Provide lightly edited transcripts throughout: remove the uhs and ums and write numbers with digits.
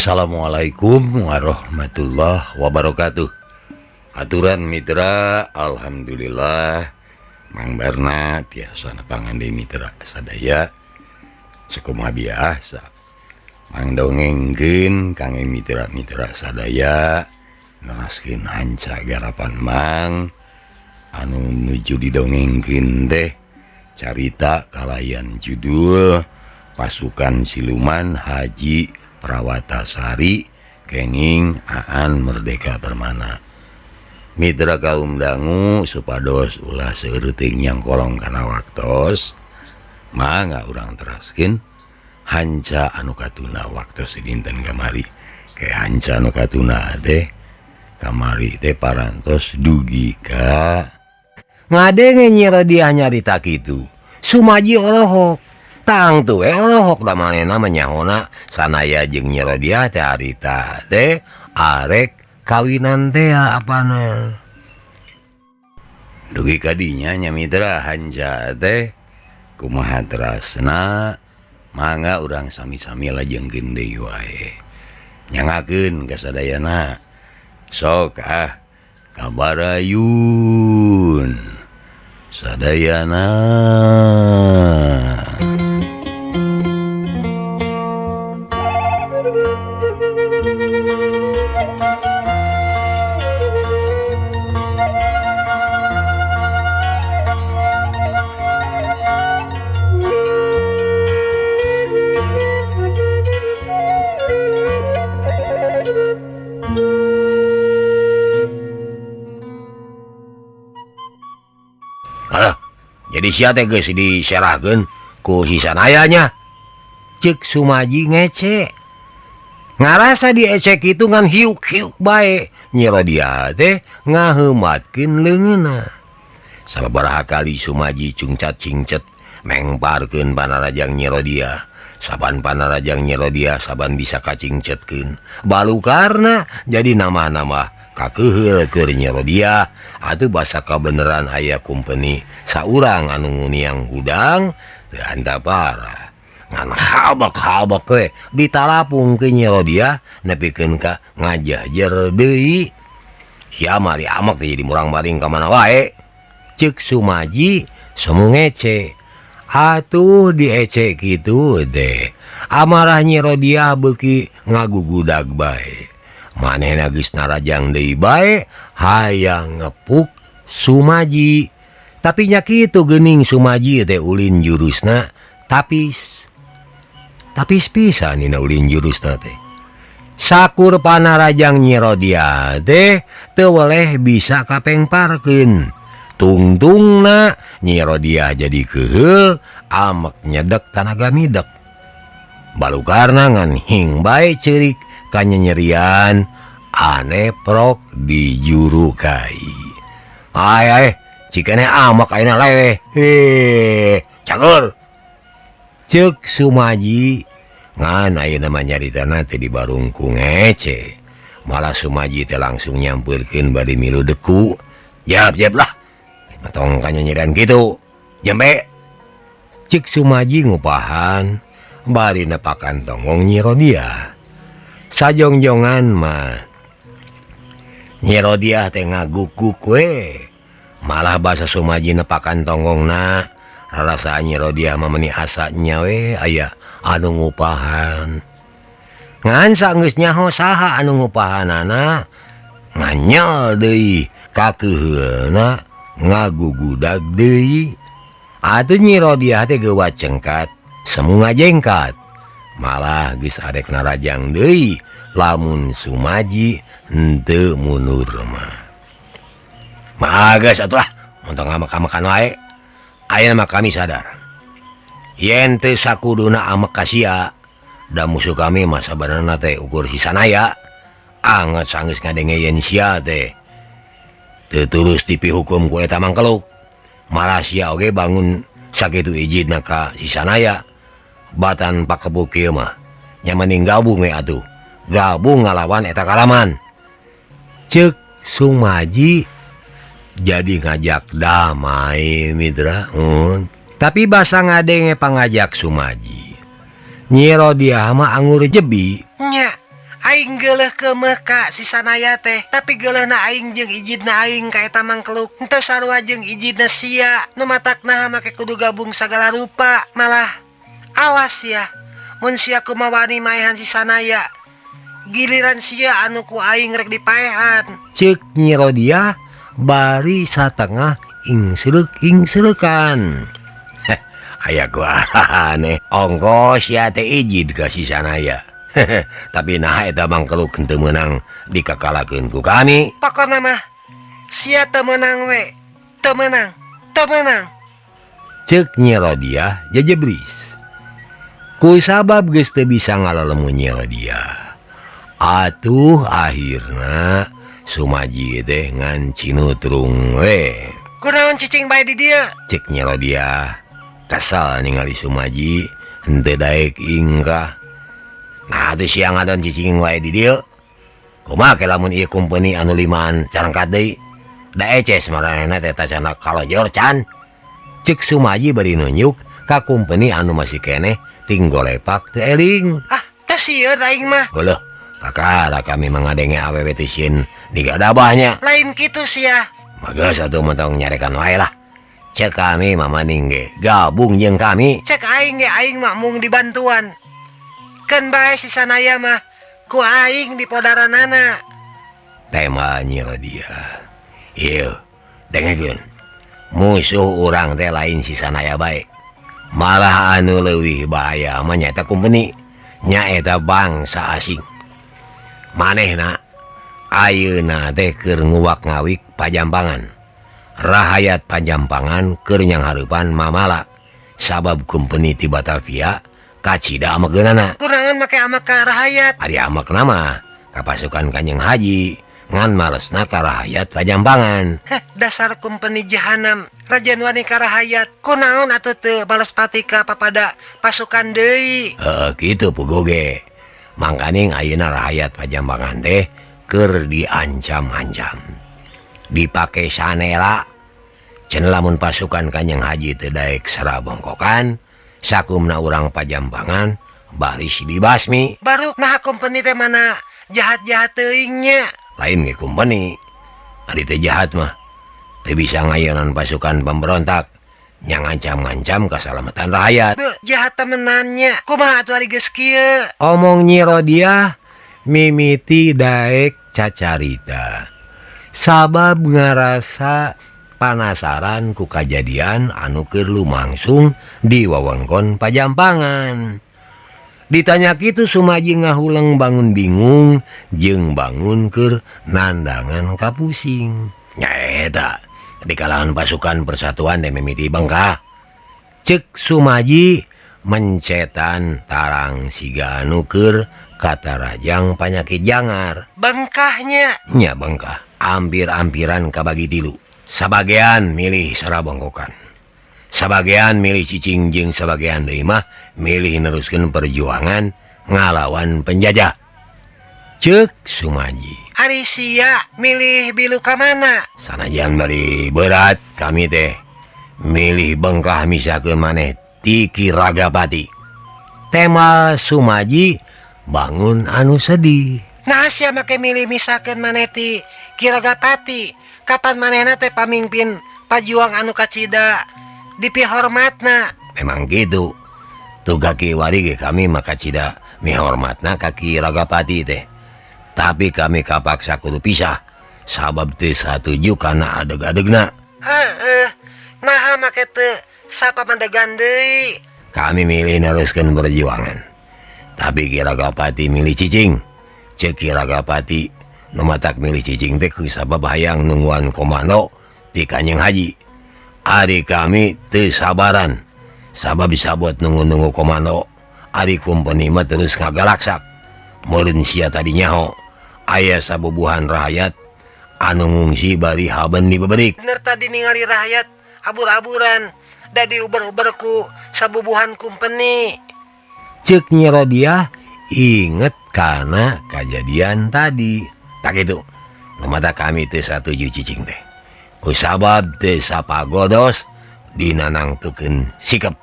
Assalamualaikum warahmatullahi wabarakatuh. Aturan mitra, alhamdulillah Mang Barna tiasa nepangan deui mitra sadaya sakumaha biasa. Mang dongengkeun kangge mitra-mitra sadaya neraskeun hanca garapan Mang anu nuju didongengkeun teh carita kalayan judul Pasukan Siluman Haji Prawatasari kenging Aan Merdeka Permana. Mitra kaum dangu supados ulah seueuting yang kolong kana waktos, mangga urang teraskeun hanca anu katuna waktos dinten kamari. Ke hanca anu katuna teh kamari teh parantos dugi ka ngadenge Nyi Rodiah nyarita kitu. Sumaji olohok tang tuh olohok da manehna mah nyahona sanaya jeung Nyi Rodiah teh harita teh arek kawinan teh apana. Dugi kadinya nya mitra hanca teh kumaha terasna mangga urang sami-sami lajengkeun deui wae. Nyangakeun ka sadayana. Sok ah kabarayun sadayana. Jadi sia teh geus diserahkeun ku si Sanayanya. Ceuk Sumaji ngece. Ngarasa diecek kitu ngan hiuk-hiuk bae. Nyi Rodiah teh ngaheumatkeun leungeunna. Sababaraha kali Sumaji cungcat cingcet mengparkeun panarajang Nyi Rodiah. Saban panarajang Nyi Rodiah saban bisa kacingcetkeun. Balukarna jadi nama-nama kakeuheul keur Nyi Rodiah atuh basa kabeneran aya kumpeni saurang anu nguniang hudang teu antapara ngan habak-habak we ditalapung ke Nyi Rodiah nepikeun ka ngajajer deui. Sia mah diamek teh jadi murang-maring ka mana wae. Ceuk Sumaji semu ngece. Atuh diece kitu teh amarah Nyi Rodiah beuki ngagugudag bae. Manehna geus narajang deui bae hayang ngepuk Sumaji. Tapi nya kitu geuning Sumaji teh ulin jurusna tapis. Tapis pisan dina ulin jurusna teh. Sakur panarajang Nyi Rodiah teh teu weleh bisa kapengparkeun. Tungtungna Nyi Rodiah jadi keuheul amek nyedek tanaga midek. Balukarna ngan hing bae ceurik kanyanyerian aneprok di juru kai. Ay ay cikene amek ayeuna leweh. Heh, cagur. Ceuk Sumaji ngan ayeuna mah nyaritana teh dibarungku ngece. Malah Sumaji teh langsung nyampeurkeun bari milu deku. Jap-jap lah. Tong kanyanyerian kitu. Jembe. Ceuk Sumaji ngupahan bari nepakan tonggong Nyi Rodiah. Sajongjongan mah Nyi Rodiah teh ngagukuk we. Malah basa Sumaji nepakan tonggongna rarasaan Nyi Rodiah mah meuni asa nya we aya anu ngupahan. Ngan sageus nyaho saha anu ngupahanana nganyel deui kakeuheulna ngagugudag deui. Atuh Nyi Rodiah teh geuwat cengkat semu ngajengkat. Malah geus arek narajang deui lamun Sumaji henteu mundur mah. Mah geus atuh lah, montong amek-amekan wae. Ayeuna mah kami sadar yen teu sakuduna amek ka sia, da musuh kami mah sabenerna teh ukur si Sanaya. Anget sanggeus ngadenge yen sia teh teu tulus dipihukum ku eta mangkeluk. Malah sia oge bangun sakitu ijidna ka si Sanaya. Batan pakebuk kieu mah nya mending gabung we atuh. Gabung ngalawan eta kalaman. Ceuk Sumaji jadi ngajak damai mitra. Tapi basa ngadenge pangajak Sumaji Nyi Rodiah mah angur jebi. Nya Aing geuleuh keumeuh ka si Sanaya teh, tapi geuleuhna aing jeung ijidna aing ka eta mangkeluk henteu sarua jeung ijidna sia nu matak naha make kudu gabung sagala rupa. Malah awas ya mun sia kumaha wani maehan si Sanaya, giliran sia anu ku aing rek dipaehan. Cek Nyi Rodiah bari satengah ingseuleukan. Aya ku aneh, ongkoh sia teh ijid ka si Sanaya. Tapi nah eta mangkeluk henteu meunang dikakalakeun ku kami. Pokona mah sia teu meunang we, teu meunang, teu meunang. Cek Nyi Rodiah jejebris. Ku sabab geus teu bisa ngalalemu Nyi Rodiah, atuh akhirna Sumaji teh ngan cinutrung we. Kunaon cicing bae di dieu? Cek Nyi Rodiah kesal ningali Sumaji henteu daek ingkah. Nah atuh sia ngadon cicing wae di dieu. Kumaha ke lamun ieu kumpeni anu limaan carangkat deui? Da eces maranehna teh tacana kalojor can. Cek Sumaji bari nunjuk ka kumpeni anu masih keneh tinggolepak teu eling. Ah, teu sieun aing mah. Heueuh, kakara kami mah ngadenge awewe teh sieun digadabahnya. Lain kitu sia. Mageus atuh mah tong nyarekan wae lah. Cek kami mah maning ge gabung jeung kami. Cek aing ge aing mah mung dibantuan. Keun bae si Sanaya mah ku aing dipodaranana. Tema Nyi Rodiah. Ieu dengekeun. Musuh urang teh lain si Sanaya bae. Malah anu leuwih bahaya mah nyaeta kumpeni, nyaeta bangsa asing. Manehna ayeuna teh keur nguwak-ngawik Pajampangan. Rahayat Pajampangan keur nyanghareupan mamala sabab kumpeni ti Batavia kacida amekeunana. Kunaon make amek ka rahayat? Ari amekna mah ka pasukan Kanjeng Haji ngan malesna ka rahayat Pajampangan. Heh, dasar kumpeni jahanam, rajan wani ka rahayat. Kunaon atuh teu bales pati ka papada pasukan deui? Heeh, kitu puguh ge. Mangkaning ayeuna rahayat Pajampangan teh keur diancam-ancam. Dipake sanela. Cenah lamun pasukan Kanjeng Haji teu daek sarabongkokan, sakumna urang Pajampangan baris dibasmi. Baru nah kumpeni teh mana jahat-jahat teuing nya. Lain ge kumpeni. Ari teh jahat mah teu bisa ngayonan pasukan pemberontak yang ngancam-ngancam keselamatan rakyat. Beuh, jahat temenannya. Kumaha atuh ari geus kieu? Omong Nyi Rodiah mimiti daek cacarita. Sabab ngarasa panasaran ku kajadian anu keur lumangsung di wewengkon Pajampangan. Ditanya kitu Sumaji ngahuleng bangun bingung jeung bangun keur nandangan kapusing. Nyaeta di kalangan pasukan persatuan teh mimiti bengkah. Cek Sumaji mencetan tarang siga anu keur katarajang panyakit jangar. Bengkahnya? Nya bengkah. Ampir-ampiran kabagi tilu. Sabagean milih sarabongkokan, sabagean milih cicing jeung sabagean deui mah milih neruskeun perjuangan ngalawan penjajah. Cek Sumaji. Ari sia milih bilu ka mana? Sanajan bari berat kami teh milih bengkah misakeun maneh ti Ki Ragapati. Tema Sumaji bangun anu sedih. Nah sia make milih misakeun maneh ti Ki Ragapati? Kapan manehna teh pamimpin pajuang anu kacida dipihormatna? Memang gitu. Tuh kaki wari ge kami mah kacida mihormatna ka Ki Ragapati teh. Tapi kami kapaksa kudu pisah sabab teu satuju kana adeg-adegna. Heeh, naha make teu sapamandegan deui? Kami milih neruskeun perjuangan. Tapi Ki Ragapati milih cicing. Ceuk Ki Ragapati nu matak milih cicing teh ku sabab hayang nungguan komando ti Kanjeng Haji. Ari kami teu sabaran sabab disabot nunggu-nunggu komando. Ari kumpeni mah terus ngagalaksak. Meureun sia tadi nyaho aya sabubuhan rakyat anu ngungsi bari haben dibeberik. Bener tadi ningali rakyat abur-aburan da diuber-uber ku sabubuhan kumpeni. Ceuk Nyi Rodiah inget kana kajadian tadi. Tak itu. Nu mata kami teu satuju cicing teh. Ku sabab teu sapagodos dinanangtukeun sikep.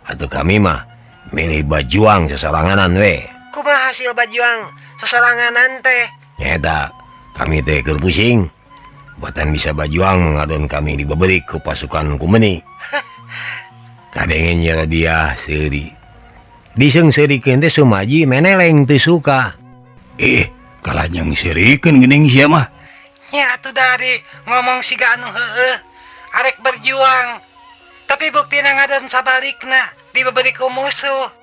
Atuh kami mah milih bajuang sesoranganan we. Kumaha hasil bajuang Sosoranganan teh. Nyata kami teh keur pusing. Batan bisa bajuang mengadon kami dibeberi ke pasukan kumeni. Kadenge Nyi Rodiah seuri. Diseungseurikeun teh Sumaji meneleng teu suka. Kalah jeung seurikeun geuning sia mah. Nya atuh dari ngomong siga anu heueuh arek berjuang. Tapi buktina ngadon sabalikna dibeberi ku musuh.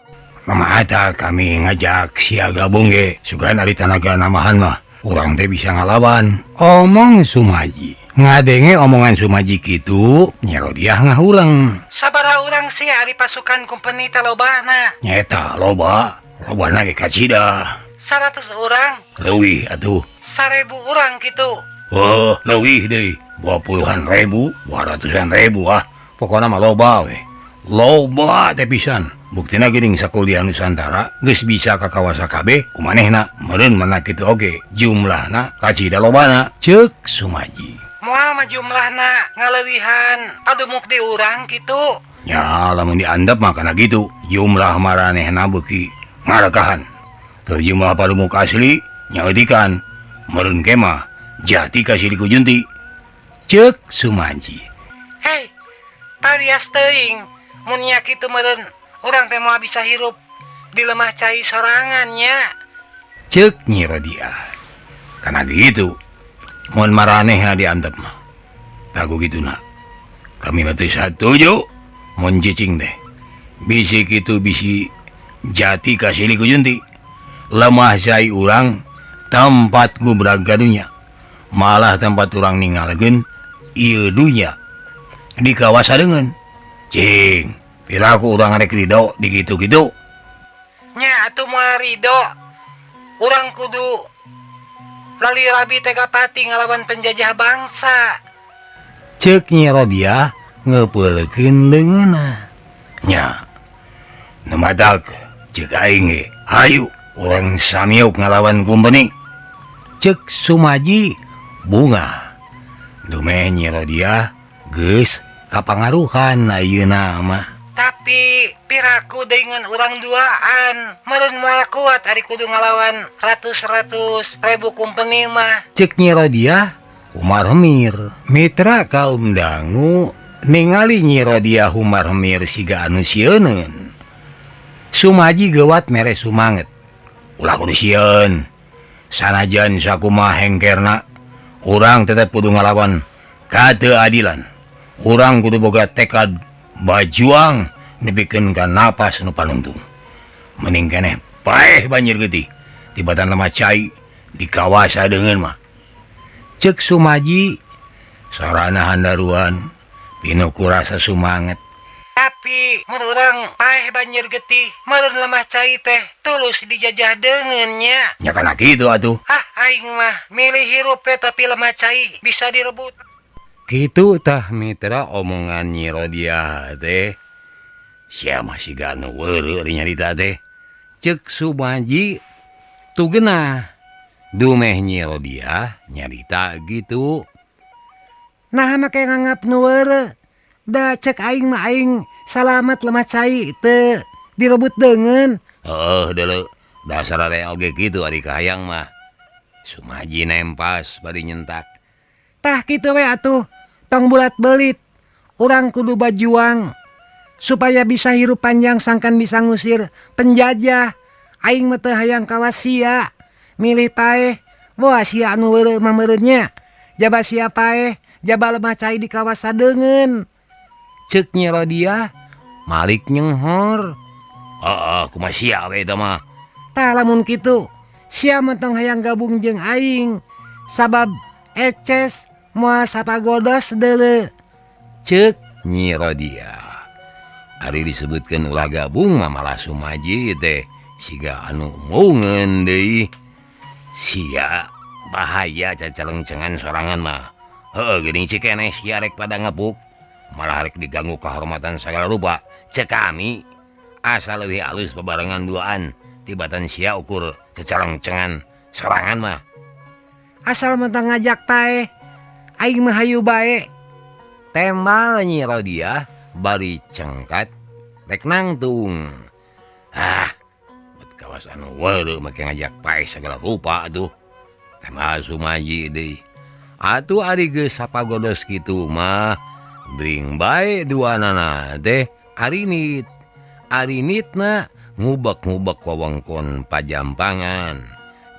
Mama ata kami ngajak sia gabung ge, sugan ari tanaga namahan mah. Urang teh bisa ngalawan. Omong Sumaji. Ngadenge omongan Sumaji kitu, Nyi Rodiah ngahuleng. Sabaraha urang sia ari pasukan kumpeni teh lobana? Nyeta loba, lobana ge kacida. 100 urang? Leuwih atuh. 1000 urang kitu. Oh, leuwih deui. Dua puluhan ribu, dua ratusan ribu ah. Pokona mah loba we. Loba teh pisan. Buktina geuning sakuliah Nusantara geus bisa ka kawasa kabeh kumanehna meureun mana kitu oge jumlahna kacida lobana ceuk Sumaji. Moal mah jumlahna ngaleuwihan padumuk di urang kitu. Nya lamun diandap mah kana kitu jumlah maranehna beuki ngarakahan. Teu jumlah padumuk asli nyaeutikan meureun ge mah jati ka Sri Kujunti ceuk Sumaji. Hei, tarias teuing mun nya kitu meureun urang teh moal bisa hirup di lemah cai sorangannya. Ceuk Nyi Rodiah. Kana gitu mun maranehna diantep mah. Taku kituna. Kami mah teu satuju mun cicing teh. Bisi kitu bisi jati ka Sri Kujunti. Lemah cai urang tempat gubrag ka dunya. Malah tempat urang ninggalkeun ieu dunya di kawasa deungeun. Cing, piraku urang arek ridho di kitu-kitu. Nya atuh moal ridho. Urang kudu lali rabi teh kapati ngalawan penjajah bangsa. Ceuk Nyi Rodiah ngeupeulkeun leungeunna. Nya, nu matak ceuk aing ge, hayu urang samiuk ngalawan kumpeni. Ceuk Sumaji bunga. Dumeh Nyi Rodiah geus kapangaruhan ayeuna mah. Tapi piraku dengan urang duaan meureun moal kuat ari kudu ngalawan ratus-ratus ribu kumpeni mah. Ceuk Nyi Rodiah Umar Hemir. Mitra kaum dangu ningali Nyi Rodiah Umar Hemir siga anu sieuneun. Sumaji geuwat mere sumanget. Ulah kudu sieun. Sanajan sakumaha hengkerna urang tetep kudu ngalawan kateadilan. Urang kudu boga tekad bajuang nepikeun ka napas nu panungtung. Mending keneh paeh banjir getih tibatan lemah cai di kawasa deungeun mah. Ceuk Sumaji sarana handaruan pinuh ku rasa sumanget. Tapi mun urang paeh banjir getih meureun lemah cai teh tulus dijajah deungeun nya. Nya kana kitu atuh. Ah aing mah milih hirup we tapi lemah cai bisa direbut. Kitu tah mitra omongan Nyi Rodiah teh. Sia mah siga nu weureu nyarita teh. Ceuk Sumaji tugenah. Dumeh Nyi Rodiah nyarita gitu. Nah make nganggap nu weureu. Da cek aing mah aing salamat lemah cai teu direbut deungeun. Heuh deuleu dasar are oge kitu ari kahayang mah. Sumaji nempas bari nyentak. Tah kitu we atuh. Tong bulat belit. Urang kudu bajuang supaya bisa hirup panjang sangkan bisa ngusir penjajah. Aing mah teu hayang kawas sia. Milih paeh boa sia anu weureu mah meureun nya. Jaba sia paeh jaba lemah cai di kawasa deungeun. Ceuk Nyi Rodiah malik nyenghor. Heeh, kumaha sia we eta mah. Tah lamun kitu sia mah tong hayang gabung jeung aing sabab eces moal sapagodos deuleu. Ceuk Nyi Rodiah. Ari disebutkeun ulah gabung mah malah Sumaji teh siga anu mungeun deui. Sia bahaya cacalengcengan sorangan mah. Heueuh geuning cikeneh sia rek pada ngepuk. Malah rek diganggu kehormatan segala rupa. Cek kami asa leuwih alus bebarengan duaan tibatan sia ukur cacalengcengan sorangan mah. Asal mah tong ngajak paeh aing mah hayu bae. Tembal Nyi Rodiah bari cengkat rek nangtung. Ah, bet kawas Kawas anu weureuh make ngajak paeh sagala rupa atuh. Teh Sumaji deui. Atuh ari geus sapagodos kitu mah bring bae duanana teh arinit. Arinitna ngubek-ngubek wewengkon Pajampangan.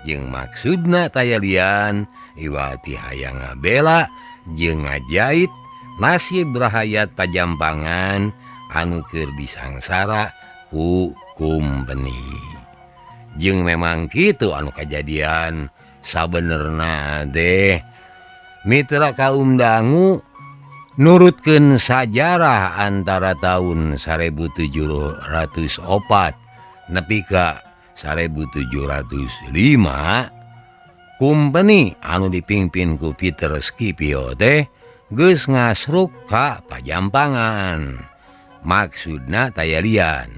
Jeung maksudna taya lian iwati hayang ngabela jeung ngajait nasib rahayat Pajampangan anu keur disangsara ku kumpeni. Jeung memang kitu anu kajadian sabenerna teh mitra kaum dangu nurutkeun sajarah antara tahun 1704 nepi ka 1705 kumpeni anu dipimpin ku Peter Scipio teh geus ngasruk ka Pajampangan. Maksudna taya lian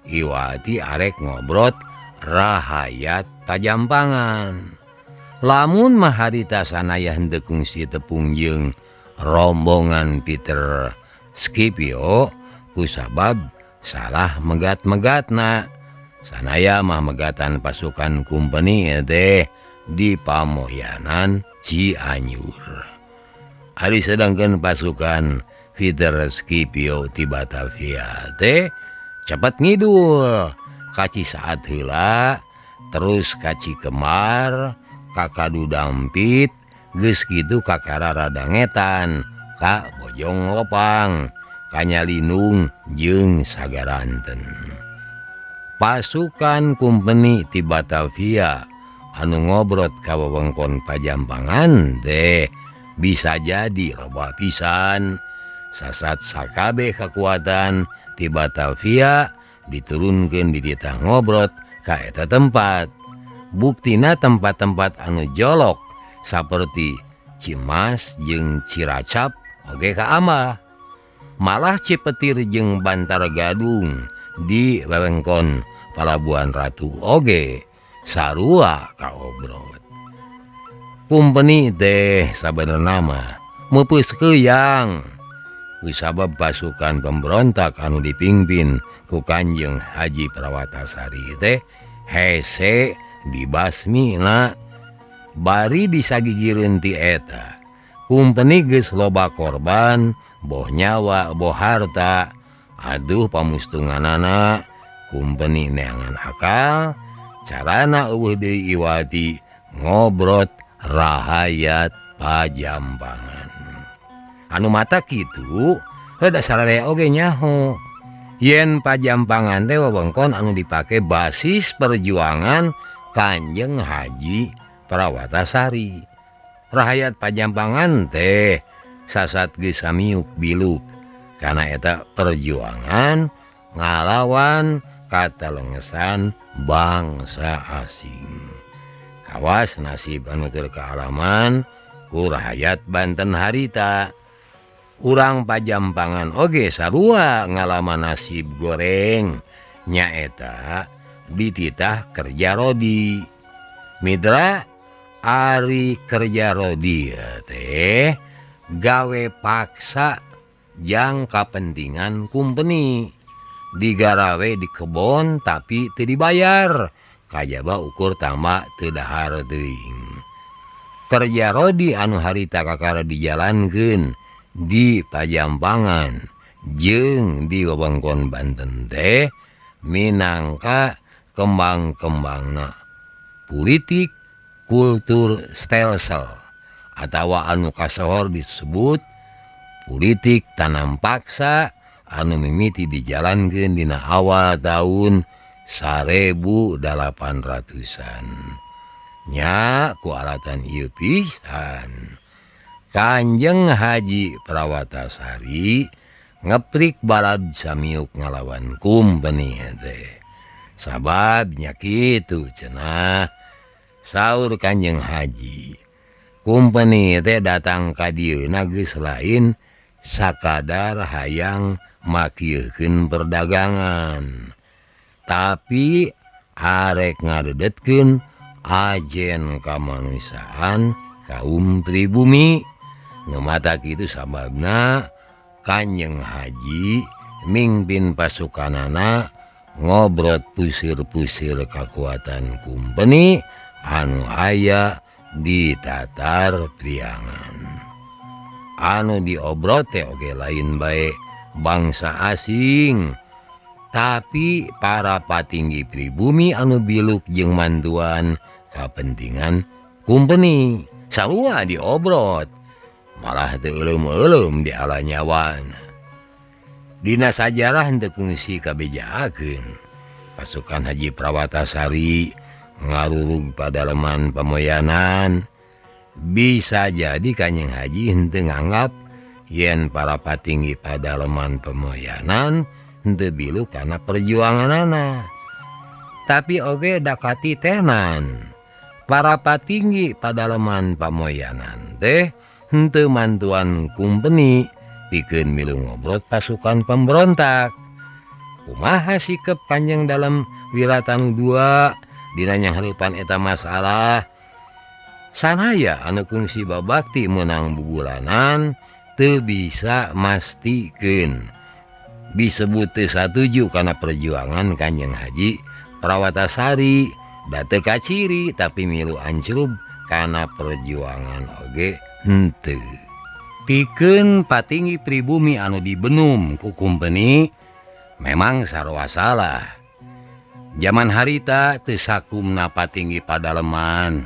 iwati arek ngobrot rahayat Pajampangan. Lamun mah harita sanaya henteu kungsi tepung jeung rombongan Peter Scipio kusabab salah megat-megatna. Sanaya mah megatan pasukan kumpeni teh di Pamoyanan Cianjur. Ari sedangkan pasukan Peter Scipio ti Batavia teh cepet ngidul kaci saat heula terus kaci Kemar kakadu Dampit geus kitu kakara rada ngetan ka Bojong Lopang Kanyalinung jeung Sagaranten. Pasukan kumpeni ti Batavia anu ngobrot ka wewengkon Pajampangan teh bisa jadi loba pisan. Sasat sakabeh kekuatan ti Batavia diturunkeun di titah ngobrot ka eta tempat. Buktina tempat-tempat anu jolok saperti Cimas jeung Ciracap oge ka Amah. Malah Cipetir jeung Bantar Gadung di wewengkon Palabuhan Ratu oge sarua kaobrot. Kumpeni teh sabenerna mah meupeus keuyang kusabab pasukan pemberontak anu dipimpin ku Kanjeng Haji Prawatasari teh hese dibasmina. Bari disagigireun ti eta kumpeni geus loba korban boh nyawa boh harta. Aduh pamustunganana kumpeni neangan akal carana eueuh deui iwati ngobrot rahayat Pajampangan. Anu mata kitu heuh dasar oge nyaho yen Pajampangan teh wewengkon anu dipake basis perjuangan Kanjeng Haji Prawatasari. Rahayat Pajampangan teh sasat geus samiuk biluk karena eta perjuangan ngalawan katalengesan bangsa asing. Kawas nasib anu keur kaalaman ku rahayat Banten harita. Urang Pajampangan oge sarua ngalaman nasib goreng nyaeta dititah kerja rodi. Mitra ari kerja rodi teh gawe paksa jang kapentingan kumpeni. Digarawe di kebon tapi teu dibayar kajaba ukur tambah teu dahar teuing. Kerja rodi anu harita kakara dijalankeun di Pajampangan jeung di wewengkon Banten teh minangka kembang-kembangna politik kultur stelsel atawa anu kasohor disebut politik tanam paksa anu mimiti dijalankeun dina awal tahun 1800-an. Nya ku alatan ieu pisan Kanjeng Haji Prawatasari ngeprik balad samiuk ngalawan kumpeni teh. Sabab nya kitu cenah saur Kanjeng Haji. Kumpeni teh datang ka dieuna geus lain sakadar hayang makieukeun perdagangan, tapi arek ngadedetkeun ajen kamanusiaan kaum pribumi. Nu mata kitu sababna Kanjeng Haji mingpin pasukanana Ngobrot pusir-pusir kakuatan kumpeni anu aya di Tatar Priangan. Anu diobrot teh oge lain bae bangsa asing, tapi para patinggi pribumi anu biluk jeung mantuan kapentingan kumpeni. Sarua diobrot, malah teu euleum-euleum di ala nyawana. Dina sajarah henteu kungsi kabejaakeun. Pasukan Haji Prawatasari ngarurug padaleman Pamoyanan. Bisa jadi Kanjeng Haji henteu nganggap yen para patinggi padaleman Pamoyanan henteu bilu kana perjuanganana. Tapi oge dakati tenan. Para patinggi padaleman Pamoyanan teh henteu mantuan kumpeni pikeun milu ngobrot pasukan pemberontak. Kumaha sikep Kanjeng Dalem Wiratanu II dina nyanghareupan eta masalah? Sanaya anu kungsi babakti meunang bubulanan teu bisa mastikeun. Disebut teu satuju kana perjuangan Kanjeng Haji Prawatasari, da teu kaciri tapi milu ancrub kana perjuangan oge henteu. Pikeun patinggi pribumi anu dibenum ku kumpeni memang sarua salah. Jaman harita teu sakumna patinggi padaleman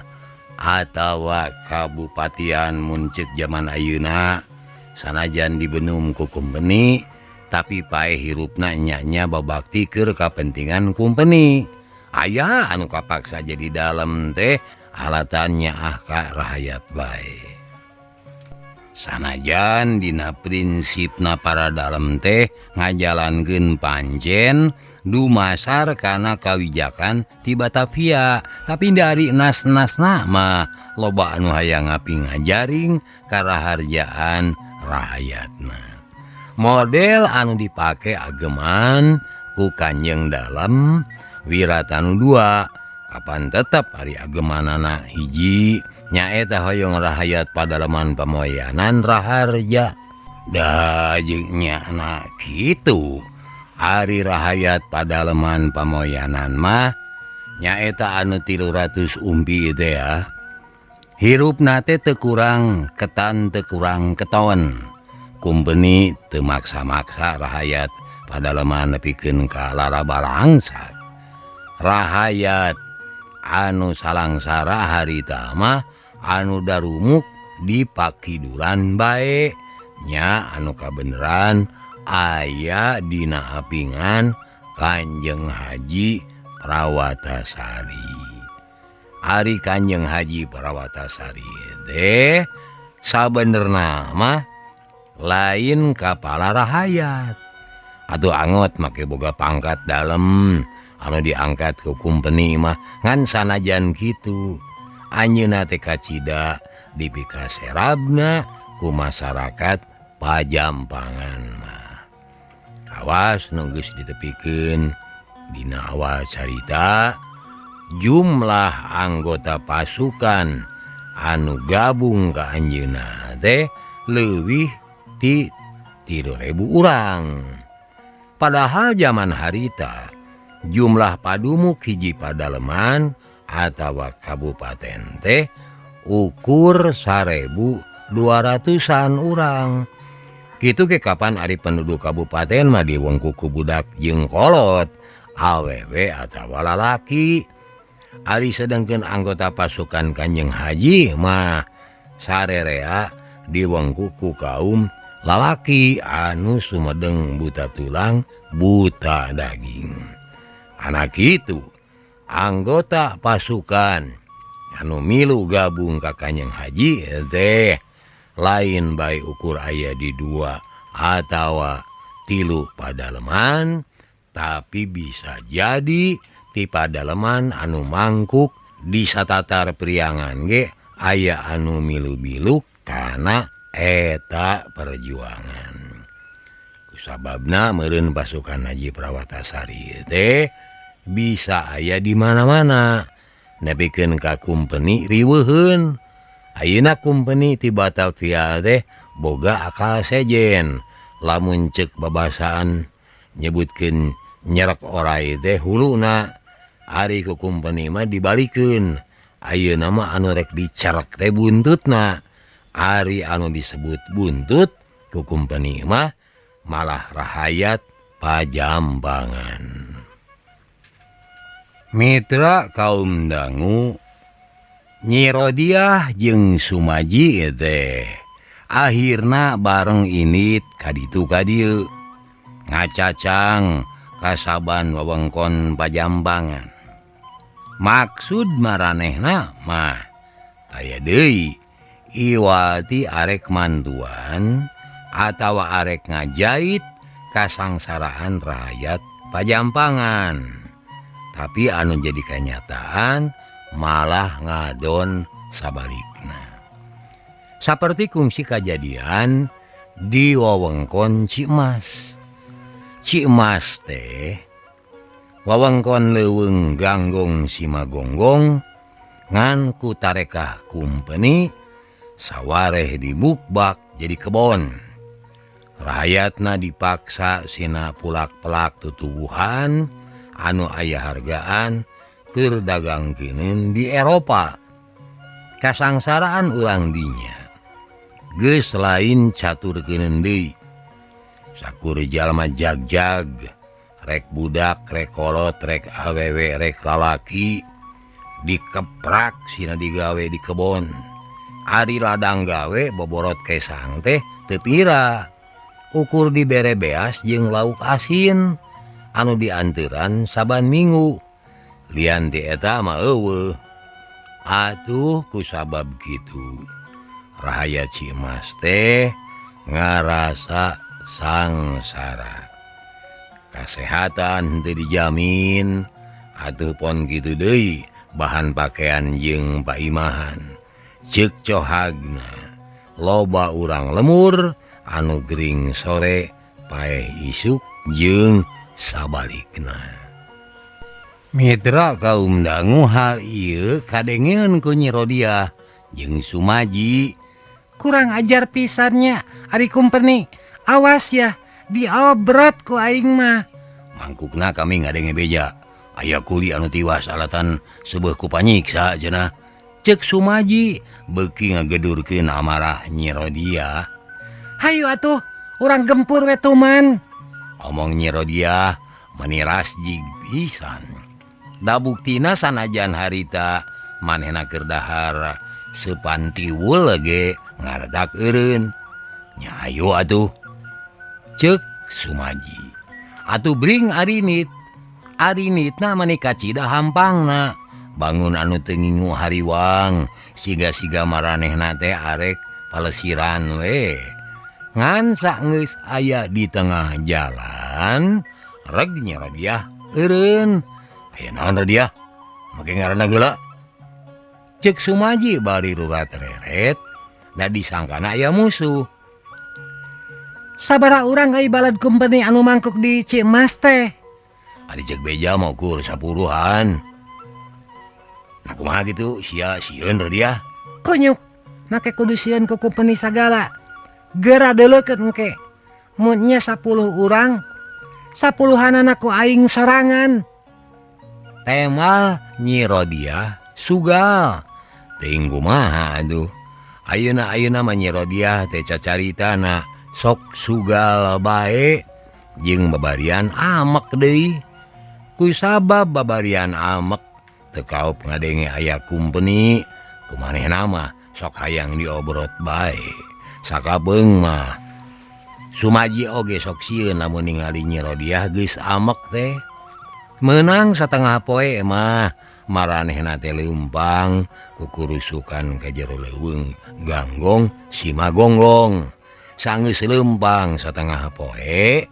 atawa kabupatian mun ceuk jaman ayeuna sanajan dibenum ku kumpeni tapi paeh hirupna nya-nya babakti keur kapentingan kumpeni. Aya anu kapaksa jadi dalem teh alatannya ah ka rahayat bae. Sanajan dina prinsipna para dalem teh ngajalankeun pancen dumasar kana kawijakan ti Batavia, tapi dari nas-nasna mah loba anu hayang ngapi ngajaring karaharjaan rahayatna. Model anu dipake ageman ku Kanjeng Dalem Wiratanu II kapan tetep ari agemanana hiji nyaeta hoyong rahayat padaleman Pamoyanan raharja. Da jeung nyana kitu ari rahayat padaleman Pamoyanan mah nyaeta anu 300 umpi teh ya. Hirupna teh teu kurang ketan teu kurang keton. Kumpeni teu maksa-maksa rahayat padaleman nepikeun ka larabalangsa. Rahayat anu salangsara harita mah anu darumuk di pakidulan bae nya anu kabeneran aya dina apingan Kanjeng Haji Prawatasari. Ari Kanjeng Haji Prawatasari teh sabenerna mah lain kapala rahayat. Atuh angot make boga pangkat dalem anu diangkat ku kumpeni mah ngan sanajan kitu anjeunna teh kacida dipikaserabna ku masyarakat Pajampangan mah. Kawas nu geus ditepikeun dina awal carita jumlah anggota pasukan anu gabung ka anjeunna teh leuwih ti 3.000 urang. Padahal zaman harita jumlah padumuk hiji padaleman atawa kabupaten teh ukur 1.200-an urang. Kitu ge kapan ari penduduk kabupaten mah diwengku ku budak jeung kolot, awewe atawa lalaki. Ari sedengkeun anggota pasukan Kanjeng Haji mah sarerea diwengku ku kaum lalaki anu sumedeng buta tulang buta daging. Anak itu anggota pasukan anu milu gabung ka Kanjeng Haji teh lain bae ukur aya di 2 atawa 3 padaleman, tapi bisa jadi ti padaleman anu mangkuk di satatar Priangan ge aya anu milu-biluk kana eta perjuangan. Kusababna meureun pasukan Haji Prawatasari teh bisa aya di mana-mana nepikeun ka kumpeni riweuheun. Ayeuna kumpeni ti Batavia teh boga akal sejen. Lamun ceuk babasaan nyebutkeun Nyerek orai teh huluna ari ku kumpeni mah dibalikeun. Ayeuna mah anu rek dicerek teh buntutna. Ari anu disebut buntut ku kumpeni mah malah rahayat Pajampangan. Mitra kaum dangu Nyi Rodiah jeung Sumaji teh akhirna bareng init kaditu ka dieu ngacacang kasaban wewengkon Pajampangan. Maksud maranehna mah aya deui iwati arek mantuan atawa arek ngajait kasangsaraan rakyat Pajampangan. Tapi anu jadi kenyataan malah ngadon sabalikna. Saperti kungsi kajadian di wewengkon Cimas. Cimas teh wewengkon leuweung Ganggong Simagonggong ngan ku tarekah kumpeni sawareh dibukbak jadi kebon. Rakyatna dipaksa sina pulak-pelak tutuwuhan anu aya hargaan keur dagang kinin di Eropa. Kasangsaraan urang dinya geus lain catur keuneun deui. Sakur jalma jag-jag, rek budak, rek kolot, rek awewe, rek lalaki dikeprak sina digawe di kebon. Ari ladang gawe boborot kesang teh teu pira. Ukur dibere beas jeung lauk asin anu dianteran saban minggu. Lian ti eta mah eueuh. Atuh kusabab kitu rahayat Cimas teh ngarasa sangsara. Kasehatan teu dijamin, atuh pon kitu deui bahan pakaian jeung paimahan. Ceuk cohagna loba urang lemur anu gering sore paeh isuk jeung sabalikna. Mitra kaum dangu hal ieu kadengeun ku Nyi Rodiah jeung Sumaji. Kurang ajar pisannya ari kumpeni. Awas ya diobrot ku aing mah. Mangkukna kami ngadenge beja. Aya kuli anu tiwas alatan seubeuh ku panyiksa cenah. Ceuk Sumaji beuki ngagedurkeun amarah Nyi Rodiah. Hayu atuh urang gempur we tuman. Omong Nyi Rodiah mani rasjig pisan. Da buktina sanajan harita manehna keur dahar sepantiwul ge ngaredak eureun. Nya hayu atuh. Ceuk Sumaji. Atuh bring arinit. Arinitna mani kacida hampangna. Bangun anu teu ngingu hariwang siga-siga maranehna teh arek palesiran we. Ngan saenggeus aya di tengah jalan reg Nyi Rodiah eureun. Aya naon Rodiah? Make ngaranna geula. Ceuk Sumaji bari rurat reret da disangkana aya musuh. Sabaraha urang ai balad kumpeni anu mangkuk di Cimas teh? Ari ceuk beja mah ukur 10-an. Nah kumaha kitu sia sieun Rodiah? Kunyuk make kudu sieun ku kumpeni sagala. Geura deuleukeun engke. Mun nya 10 urang, 10-hanana ku aing sorangan. Temal Nyi Rodiah sugal. Teuing kumaha atuh. Ayeuna-ayeuna mah Nyi Rodiah teh cacaritana sok sugal bae jeung babarian amek deui. Ku sabab babarian amek teu kaop ngadenge aya kumpeni, kumanehna mah sok hayang diobrot bae. Sakabeung mah Sumaji oge sok sieun lamun ningali Nyi Rodiah geus amek teh. Meunang satengah poe mah maranehna teh leumpang kukurusukan ka jero leuweung Ganggong Simagonggong. Sanggeus leumpang satengah poe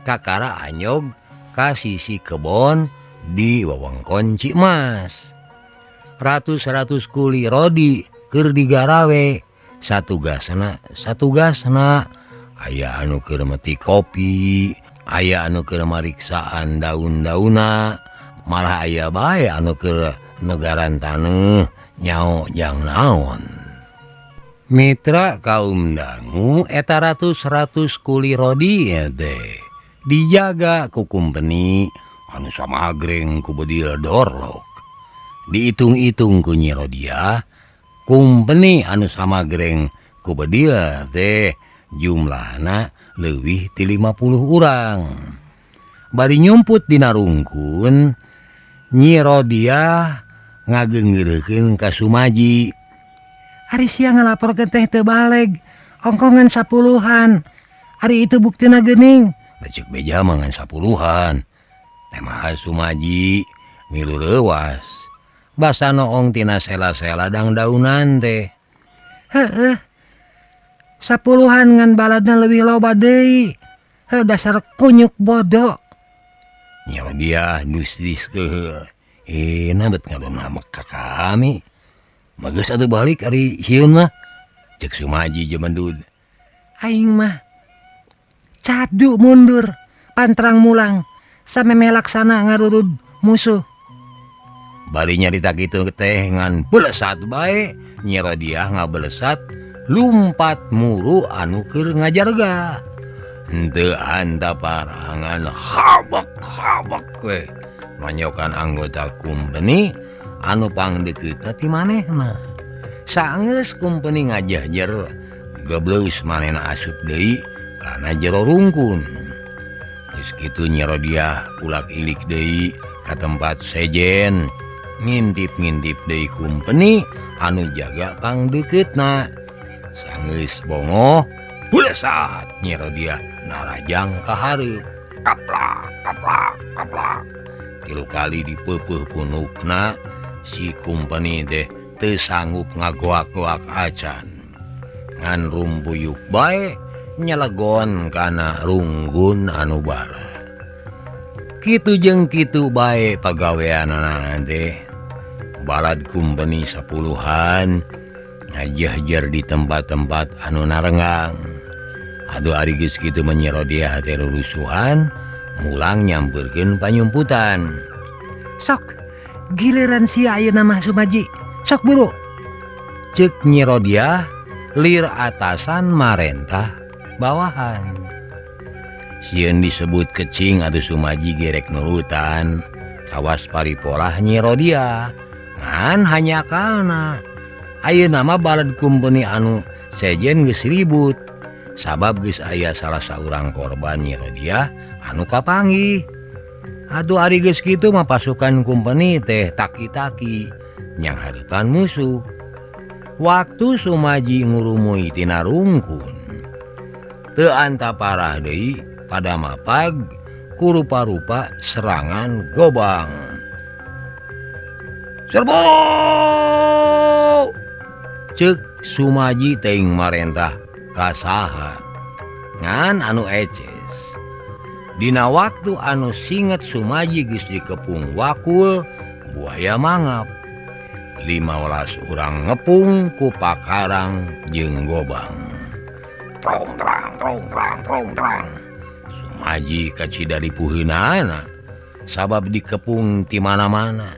kakara anyog ka sisi kebon di wewengkon Cimas. Ratus-ratus kuli rodi keur digarawe. Satugasna aya anu keur metik kopi, aya anu keur mariksaan daun-dauna, malah aya bae anu keur negaran taneuh nyao jang naon. Mitra kaum dangu eta ratus-ratus kuli rodi teh Dijaga ku kumpeni anu samagreng ku bedil dorlok. Diitung-itung ku Nyi Rodiah, kumpeni anu samagreng ku bedil teh jumlahna leuwih ti 50 urang. Bari nyumput dina rungkun, Nyi Rodiah ngageungeureukeun ka Sumaji. Ari sia ngalaporkeun teh teu baleg, ongkongan 10-an. Ari itu buktina geuning. Ceuk beja mah ngan 10-an. Teh mah Sumaji milu leuwas. Basa noong tina sela-sela dangdaunan teh. Heueuh. 10-an ngan baladna leuwih loba deui. Heuh dasar kunyuk bodoh. Nyi Rodiah dus-dus keheul. Nah bet ngadonamek ka kami. Bagus atuh balik ari sieun mah. Ceuk Sumaji jemendud. Aing mah cadu mundur pantrang mulang samemeh laksana ngarurud musuh. Bari nyarita kitu teh ngan belesat bae. Nyi Rodiah ngabelesat lumpat muru anu keur ngajarga. Henteu antaparangan habak-habak we manyokan anggota kumpeni anu pangdeukeutna ti manehna. Saenggeus kumpeni ngajahjer gebleus manehna asup deui kana jero rungkun. Geus kitu Nyi Rodiah ulak-ilik deui ka tempat sejen, ngintip-ngintip deui kumpeni anu jaga pangdeukeutna. Saenggeus bongoh bulesat Nyi Rodiah narajang ka hareup. Kaplak kaplak kaplak. 3 kali dipeupeut punukna si kumpeni teh teu sanggup ngagoak-goak acan. Ngan rumpuyuk bae nyelegon kana runggun anu bara. Kitu jeung kitu bae pagaweanana teh. Balad kumpeni 10-an ngajehjer di tempat-tempat anu narenggang. Aduh ari geus kitu mah Nyi Rodiah teh rurusuhan mulang nyampeurkeun panyumputan. Sok giliran sia ayeuna mah Sumaji. Sok buru. Ceuk Nyi Rodiah lir atasan marentah bawahan. Sieun disebut kecing atuh Sumaji gerek nurutan kawas paripolah Nyi Rodiah. Ngan hanyakalna ayeuna mah balad kumpeni anu sejen geus ribut. Sabab geus aya salah saurang korban Nyi Rodiah anu kapanggih. Aduh ari geus kitu mah pasukan kumpeni teh taki-taki nyang hareupan musuh. Waktu Sumaji ngurumui tina rungkun, teu antaparah deui pada mapag ku rupa-rupa serangan gobang. Serbu! Ceuk Sumaji teuing marentah ka saha. Ngan anu eces. Dina waktu anu singet Sumaji geus dikepung wakul buaya mangap. 15 urang ngepung ku pakarang jeung gobang. Trong trang trong trang trong trang. Sumaji kacida dipuheunana sabab dikepung ti mana-mana.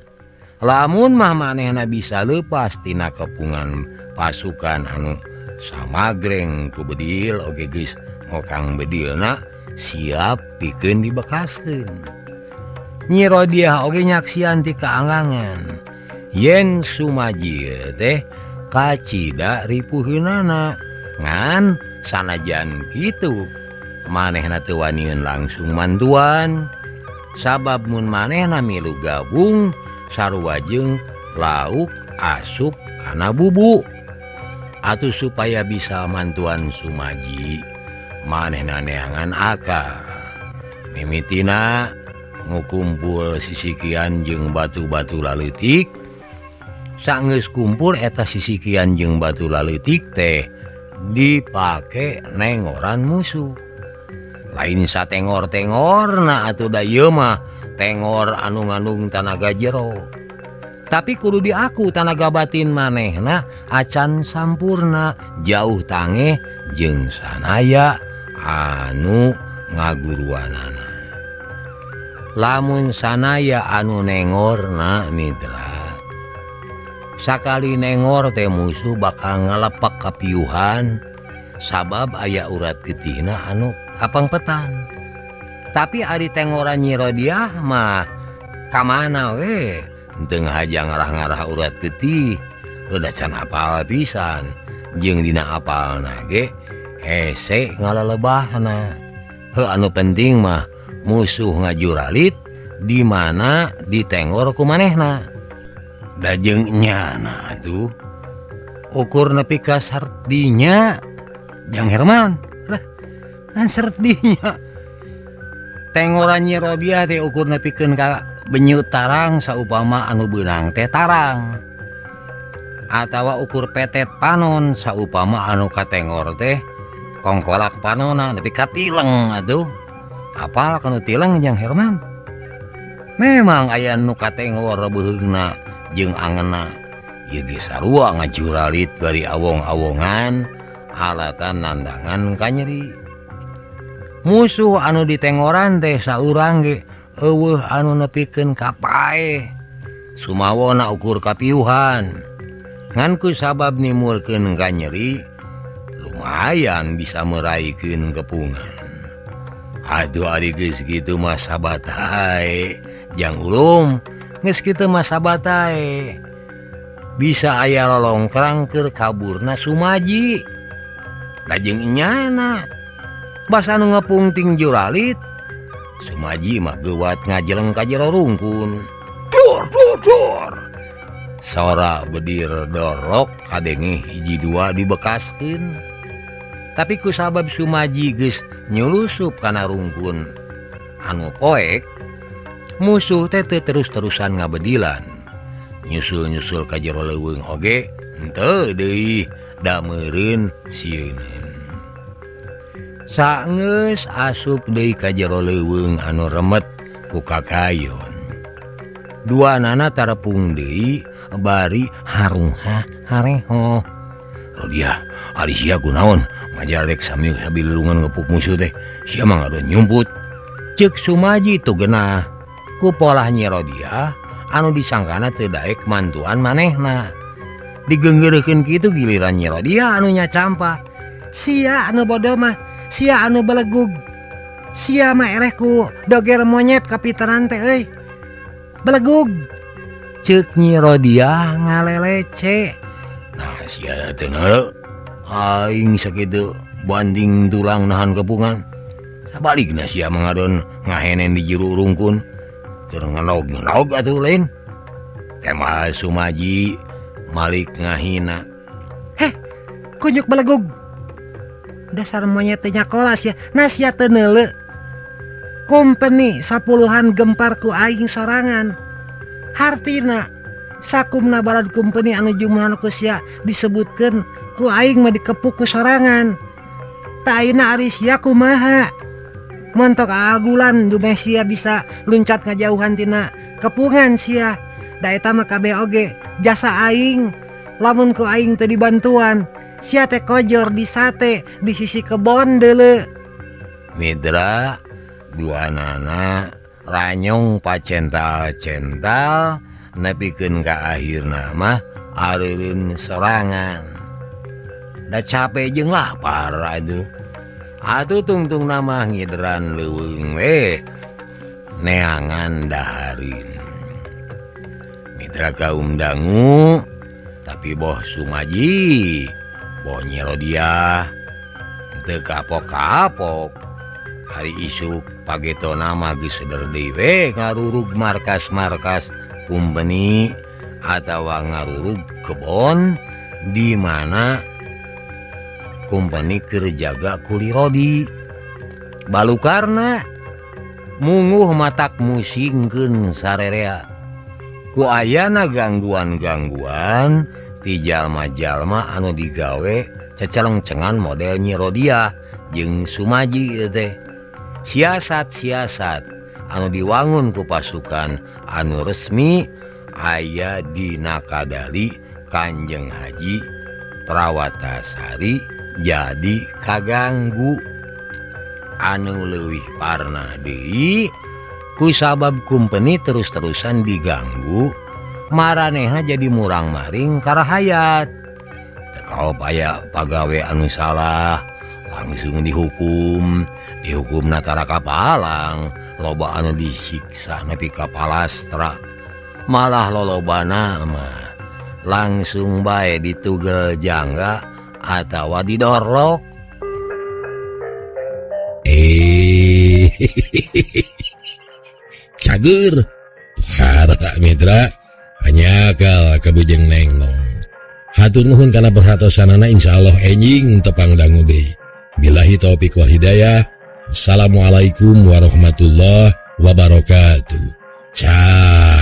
Lamun mah manehna bisa leupas tina kepungan pasukan anu samagreng ku bedil oge geus ngokang bedilna siap pikeun dibekaskeun. Nyi Rodiah oge nyaksian ti kaangangan yen Sumaji teh kacida ripuheunana. Ngan sanajan kitu manehna teu waniun langsung mantuan sabab mun manehna milu gabung sarua jeung lauk asup kana bubu. Atuh supaya bisa mantuan Sumaji manehna neangan akal. Mimitina ngukumpul sisikian jeung batu-batu laleutik. Sanggeus kumpul eta sisikian jeung batu laleutik teh dipake nengoran musuh. Lain satengor-tengorna atuh da ieu mah tengor anu ngandung tanaga jero. Tapi kudu diaku tanaga batin manehna acan sampurna jauh tangeh jeung sanaya anu ngaguruanana. Lamun sanaya anu nengorna mitra sakali nengor teh musuh bakal ngalepak kapiuhan sabab aya urat getihna anu kapangpetan. Tapi ari tengoran Nyi Rodiah mah ka mana we teu ngahaja ngarah-ngarah urat getih udah can apal pisan jeung dina apalna ge hese ngalalebahna. Heuh anu penting mah musuh ngajuralit di mana ditengor ku manehna. Da jeung nyana atuh ukur nepi ka sardinya Jang Herman lah kan sardinya tengoran Nyi Rodiah teh ukur nepikeun ka benyut tarang saupama anu beunang teh tarang atawa ukur petet panon saupama anu katengor teh kongkolak panona nepi ka tileng atuh apal kanu tileng Jang Herman. Memang aya nu katengor beuheungna jeung angeuna ieu ge sarua ngajuralit bari awong-awongan alatan nandangan kanyeri. Musuh anu ditengoran teh saurang ge eueuh anu nepikeun ka paeh sumawona ukur kapiuhan ngan ku sabab nimulkeun kanyeri lumayan bisa meraihkeun kepungan. Aduh ari geus kitu mah sabathae Jang Ulum geus kitu mah sabathae bisa aya lolongkrang keur kaburna Sumaji. Da jeung enyana basa nu ngepung ting juralit Sumaji mah geuwat ngajeleng ka jero rungkun. Dor dor dor. Sora bedir dorok kadenge hiji dua dibekaskeun. Tapi ku sabab Sumaji geus nyulusup kana rungkun anu poek, musuh teh teu terus-terusan ngabedilan. Nyusul-nyusul ka jero leuweung oge henteu deui da meureun sieuneun. Saenggeus asup deui ka jero leuweung anu remet ku kakayon. Duanana tarepung deui bari harungha hareho. Rodiah, ari sia kunaon majalek sami sabilulungan ngepuk musuh teh. Sia mah ngadon nyumput. Ceuk Sumaji tu genah ku polah Nyi Rodiah anu disangkana teu daek mantuan manehna. Digeunggeurekeun kitu giliran Nyi Rodiah anu nyacampa. Sia anu bodoh mah, sia anu belegug. Sia mah eleh ku doger monyet kapitaran teh euy. Belegug. Ceuk Nyi Rodiah ngalelece. Nah sia teh neuleu aing sakitu banding tulang nahan kepungan. Sabalikna sia mah ngadon ngahenen di jero rungkun. Keur ngenog-ngenog atuh lain. Tema Sumaji malik ngahina. Heh, kunyuk belegug. Dasar monyet teh nyakola sia. Nah sia teu neuleu. Kumpeni sapuluhan gempar ku aing sorangan. Hartina sakumna balad kumpeni anu jumlahna ku sia disebutkeun ku aing mah dikepuk ku sorangan. Ta ayeuna ari sia kumaha? Montok aagulan dumeh sia bisa luncat ngajauhan tina kepungan sia. Da eta mah kabeh oge jasa aing. Lamun ku aing teu dibantuan, sia teh kojor di sate di sisi kebon deuleu. Mitra duanana ranyong pacental-cental nepikeun ka akhirna mah areureun sorangan. Da cape jeung lapar atuh. Atuh tungtung mah ngidran leuweung we neangan dahareun. Mitra kaum dangu tapi boh Sumaji boh Nyi Rodiah teu kapok-kapok. Hari isuk pagetona mah geus seder deui we ngarurug markas-markas kumpeni atawa ngarurug kebon di mana kumpeni keur jaga ku Rodi. Balukarna munguh matak musingkeun sarerea. Ku ayana gangguan-gangguan ti jalma-jalma anu digawe cecelengcengan model Nyi Rodiah jeung Sumaji ieu teh. Siasat-siasat anu diwangun ku pasukan anu resmi aya dina kadali Kanjeng Haji Prawatasari jadi kaganggu. Anu leuwih parna deui ku sabab kumpeni terus-terusan diganggu maranehna jadi murang-maring karahayat. Teu kaop aya pagawe anu salah Langsung dihukum, dihukum natara kapalang, loba anu disiksa nepi ka palastra. Malah lolobana mah langsung bae ditugel jangga atawa didorlok. Cager para mitra hanyakal kabujeng neng nong. Hatur nuhun kana perhatosanana, insyaallah enjing tepang dangu deui. Billahi taufik wal hidayah. Assalamualaikum warahmatullahi wabarakatuh. Cager.